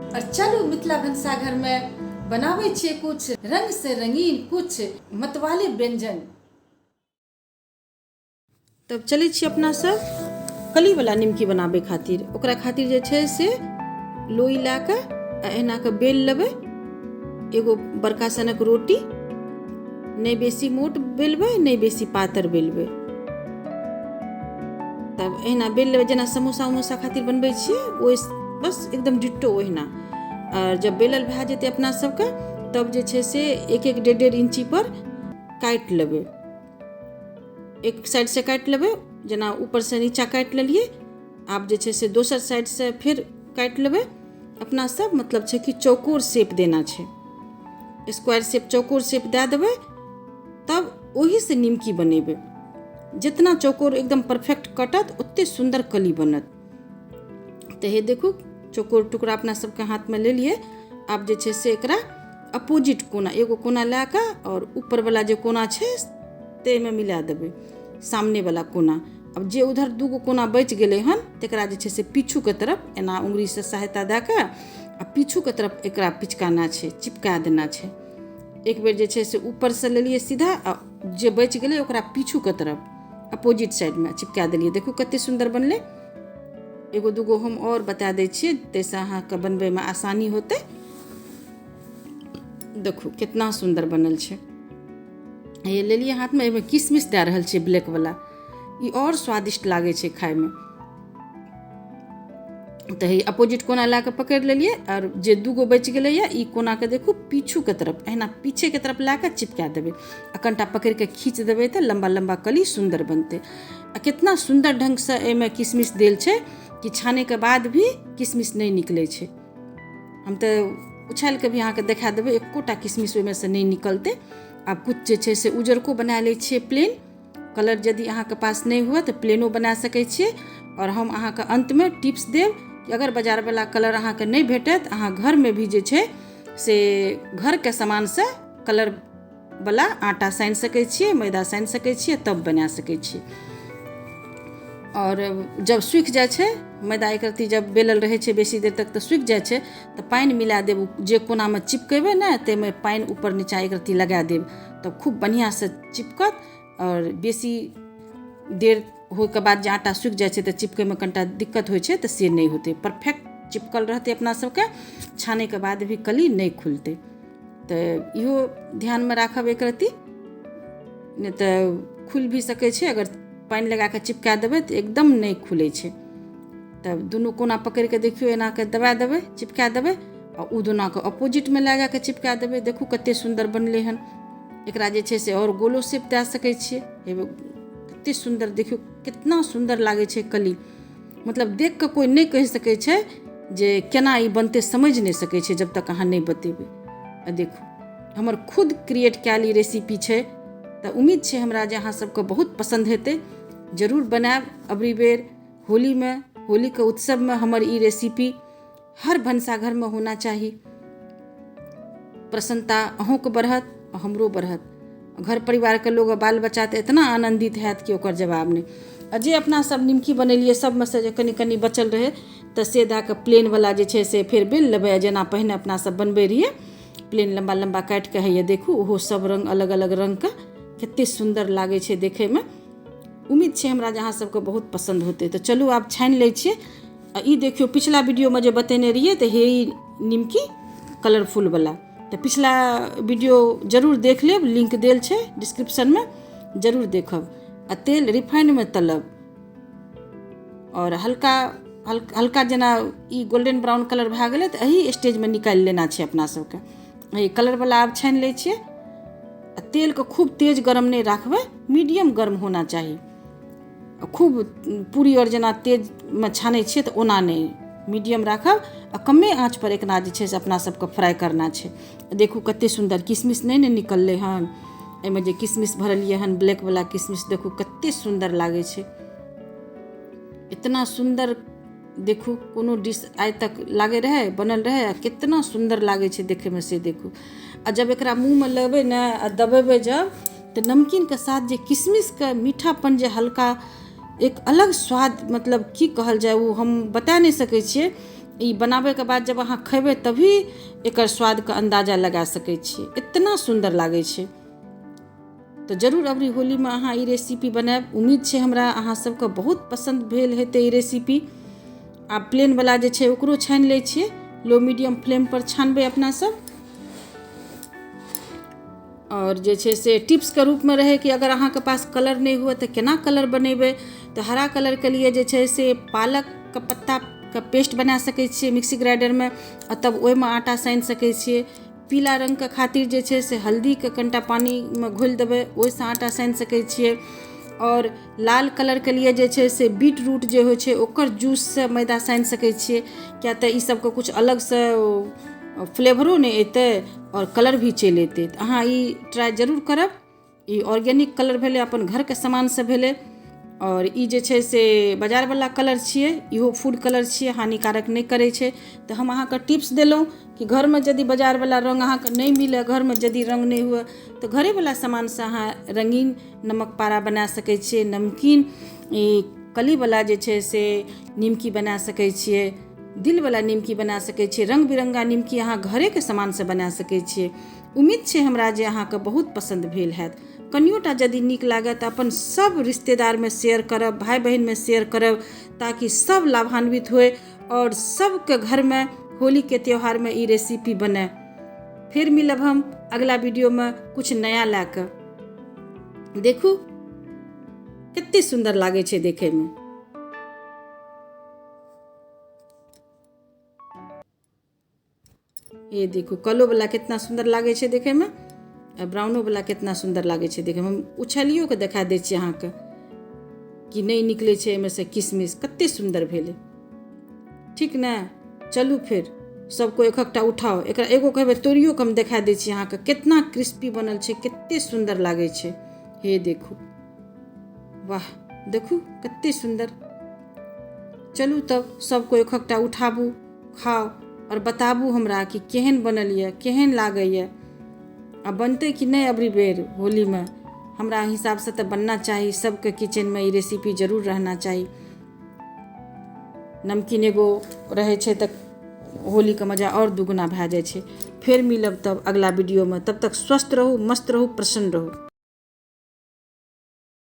और चलू मिथिला भनसाघर में बनाबै छियै कुछ रंग से रंगीन कुछ मतवाले व्यंजन। तब चलै छी अपना सब कलीवला निमकी बनाबै खातिर। ओकरा खातिर जे छै से लोई लए कऽ आ एना कऽ बेल लेबै एगो बड़का सनक रोटी, नहि बेसी मोट बेलबै नहि बेसी पातर बेलबै। तब एहिना बेल लेबै जेना समोसा उमोसा खातिर बनबै छियै ओहि बस एकदम डिट्टो ओहिना। आओर जब बेलल भए जेतै अपना सबके तब जे छै से एक एक डेढ़ डेढ़ इंची पर काटि लेबै। एक साइडसँ काटि लेबै, जेना ऊपरसँ नीचा काटि लेलियै, आब जे छै से दोसर साइडसँ फेर काटि लेबै। अपना सब मतलब छै कि चौकोर शेप देना छै, स्क्वायर शेप चौकोर शेप दए देबै, तब ओहिसँ निमकी बनेबै। जितना चौकोर एकदम परफेक्ट कटत ओते सुन्दर कली बनत। तऽ हे देखू चौकोर टुकड़ा अपना सबके हाथमे लेलियै। आब जे छै से एकरा अपोजिट कोना एगो कोना लए कऽ आओर ऊपरवला जे कोना छै ताहिमे मिला देबै, सामनेवला कोना। आब जे उधर दूगो कोना बचि गेलै हन तकरा जे छै से पीछूके तरफ एना उंगरीसँ सहायता दए कऽ आ पीछूके तरफ एकरा पिचकाना छै, चिपका देना छै। एक बेर जे छै से ऊपरसँ लेलियै सीधा आ जे बचि गेलै ओकरा पीछूके तरफ अपोजिट साइडमे चिपका देलियै। देखू कते सुन्दर बनलै। एगो दूगो हम आओर बता दै छियै ताहिसँ अहाँके बनबैमे आसानी होतै। देखू कितना सुन्दर बनल छै। हे लेलियै हाथमे, एहिमे किशमिश दए रहल छियै ब्लैकवला, ई आओर स्वादिष्ट लागै छै खाइमे। तऽ हे अपोजिट कोना लए कऽ पकड़ि लेलियै आओर जे दूगो बचि गेलैए ई कोनाके देखू पीछूके तरफ एहिना पीछेके तरफ लए कऽ चिपका देबै आ कनिटा पकड़ि कऽ खींच देबै तऽ लम्बा लम्बा कली सुन्दर बनतै। आ कितना सुन्दर ढङ्गसँ एहिमे किशमिश देल छै कि छानैके बाद भी किशमिश नहि निकलै छै। हम तऽ उछालि कऽ भी अहाँके देखा देबै, एकोटा किशमिश ओहिमे सँ नहि निकलतै। आब किछु जे छै से उजरको बना लै छियै प्लेन कलर, यदि अहाँके पास नहि हुए तऽ प्लेनो बना सकै छियै। आओर हम अहाँके अन्तमे टिप्स देब कि अगर बाजारवला कलर अहाँके नहि भेटत, अहाँ घरमे भी जे छै से घरके सामानसँ कलरवला आटा सानि सकै छियै, मैदा सानि सकै छियै, तब बना सकै छियै। आओर जब सूखि जाइ छै मैदा, एक रत्ती जब बेलल रहै छै बेसी देर तक तऽ सूखि जाइ छै, तऽ पानि मिला देब। जे कोनामे चिपकेबै ने ताहिमे पानि ऊपर नीचा एक रत्ती लगा देब तब खूब बढ़िआँसँ चिपकत। आओर बेसी देर होइके बाद जे आटा सूखि जाइ छै तऽ चिपकैमे कनिटा दिक्कत होइ छै, तऽ से नहि होतै, परफेक्ट चिपकल रहतै। अपना सबके छानैके बाद भी कली नहि खुलतै, तऽ इहो ध्यानमे राखब एक रत्ती, नहि तऽ खुलि भी सकै छै। अगर पानि लगा कऽ चिपका देबै तऽ एकदम नहि खुलै छै। तब दुनू कोना पकड़ि कऽ देखियौ एना कऽ दबा देबै, चिपका देबै आ ओ दुनाके अपोजिटमे लए जाकऽ चिपका देबै। देखू कते सुन्दर बनलै हन। एकरा जे छै से आओर गोलो शेप दए सकै छियै। कते सुन्दर देखियौ कितना सुन्दर लागै छै कली, मतलब देख कऽ कोइ नहि कहि सकै छै जे केना ई बनतै, समझि नहि सकै छै जब तक अहाँ नहि बतेबै। आ देखू हमर खुद क्रिएट कयल ई रेसिपी छै, तऽ उम्मीद छै हमरा जे अहाँ सबके बहुत पसन्द हेतै। जरूर बनायब अबरी बेर होलीमे, होलीके उत्सवमे हमर ई रेसिपी हर भनसाघरमे होना चाही। प्रसन्नता अहूँके बढ़त आ हमरो बढ़त। घर परिवारके लोग बाल बच्चा तऽ इतना आनन्दित हैत कि ओकर जवाब नहि। आ जे अपना सब निमकी बनेलियै सबमे से जे कनि कनि बचल रहै तऽ से दए कऽ प्लेनवला जे छै से फेर बेल लेबै। जेना पहिने अपना सब बनबै रहियै प्लेन लम्बा लम्बा काटि कऽ, हैया देखू ओहो सब रङ्ग अलग अलग रङ्गके कते सुन्दर लागै छै देखैमे। उम्मीद छै हमरा जे अहाँ सबके बहुत पसन्द होतै। तऽ चलू आब छानि लै छियै। आ ई देखियौ पिछला वीडियोमे जे बतेने रहियै तऽ हे ई निमकी कलरफुलवला, तऽ पिछला वीडियो जरूर देख लेब, लिंक देल छै डिस्क्रिप्शनमे, जरूर देखब। आ तेल रिफाइंडमे तलब आओर हल्का हल्का जेना ई गोल्डन ब्राउन कलर भए गेलै तऽ एही स्टेजमे निकालि लेना छै अपना सबके। एहि कलरवला आब छानि लै छियै। आ तेलके खूब तेज गरम नहि राखबै, मीडियम गर्म होना चाही। खूब पूरी आओर जेना तेजमे छानै छियै तऽ ओना नहि, मीडियम राखब आ कमे आँच पर एकरा जे छै से अपना सबके फ्राइ करना छै। देखू कते सुन्दर किशमिश नहि ने निकललै हन, एहिमे जे किशमिश भरलियै हन ब्लैकवला किशमिश, देखू कते सुन्दर लागै छै, इतना सुन्दर। देखू कोनो डिश आइ तक लागै रहै बनल रहै आ कितना सुन्दर लागै छै देखैमे से देखू। आ जब एकरा मुँहमे लेबै ने आ दबेबै जब तऽ नमकीनके साथ जे किशमिशके मीठापन जे हल्का एक अलग स्वाद, मतलब की कहल जाय ओ हम बता नहि सकै छियै। ई बनाबैके बाद जब अहाँ खेबै तभी एकर स्वादके अन्दाजा लगा सकै छियै, इतना सुन्दर लागै छै। तऽ जरूर अबरी होलीमे अहाँ ई रेसिपी बनायब। उम्मीद छै हमरा अहाँ सबके बहुत पसन्द भेल हेतै ई रेसिपी। आब प्लेनवला जे छै ओकरो छानि लै छियै, लो मीडियम फ्लेम पर छानबै अपना सब। आओर जे छै से टिप्सके रूपमे रहै कि अगर अहाँके पास कलर नहि हुए तऽ केना कलर बनेबै, तऽ हरा कलरके लिए जे छै से पालकके पत्ताके पेस्ट बना सकै छियै मिक्सी ग्राइंडरमे आ तब ओहिमे आटा सानि सकै छियै। पीला रङ्गके खातिर जे छै से हल्दीके कनिटा पानिमे घोलि देबै, ओहिसँ आटा सानि सकै छियै। आओर लाल कलरके लिए जे छै से बीट रूट जे होइ छै ओकर जूससँ मैदा सानि सकै छियै, किया तऽ ई सबके किछु अलगसँ फ्लेवरो नहि एतै आओर कलर भी चलि एतै। तऽ अहाँ ई ट्राइ जरूर करब। ई ऑर्गेनिक कलर भेलै, अपन घरके सामानसँ भेलै। आओर ई जे छै से बाजारवला कलर छियै, इहो फूड कलर छियै, हानिकारक नहि करै छै। तऽ हम अहाँके टिप्स देलहुँ कि घरमे यदि बाजारवला रङ्ग अहाँके नहि मिलए, घरमे यदि रङ्ग नहि हुए तऽ घरेवला सामानसँ अहाँ रङ्गीन नमक पारा बना सकै छियै, नमकीन ई कलीवला जे छै से निमकी बना सकै छियै, दिलवला निमकी बना सकै छियै, रङ्ग बिरङ्गा निमकी अहाँ घरेके सामानसँ बना सकै छियै। उम्मीद छै हमरा जे अहाँके बहुत पसन्द भेल हैत। कनियोटा यदि नीक लागत तऽ अपन सब रिश्तेदारमे शेयर करब, भाय बहिनमे शेयर करब, ताकि सब लाभान्वित होय आओर सबके घरमे होलीके त्यौहारमे ई रेसिपी बने। फेर मिलब हम अगला वीडियोमे कुछ नया लए कऽ। देखू कते सुन्दर लागै छै देखैमे। ये देखू कलो वाला कितना सुन्दर लागै छै देखैमे, आ ब्राउनो वाला कितना सुन्दर लागै छै देखैमे। हम उछलियो के देखा दै छी अहाँके कि नहि निकलै छै एहिमे से किशमिश, कते सुन्दर भेलै, ठीक ने। चलू फेर सबको एकटा उठाओ, एकरा एगो कहबै तोड़ियो के हम देखा दै छी अहाँके कितना क्रिस्पी बनल छै, कते सुन्दर लागै छै। हे देखू, वाह, देखू कते सुन्दर। चलू तब सबको एकटा उठाबू, खाओ और बताबू हमरा कि केहन बनल यऽ, केहन लागैए, आ बनतै कि नहि अबरी बेर होलीमे। हमरा हिसाबसँ तऽ बनना चाही, सबके किचनमे ई रेसिपी जरूर रहना चाही। नमकीन एगो रहै छै तऽ होलीके मजा आओर दुगुना भए जाइ छै। फेर मिलब तब अगला वीडियोमे, तब तक स्वस्थ रहू, मस्त रहू, प्रसन्न रहू।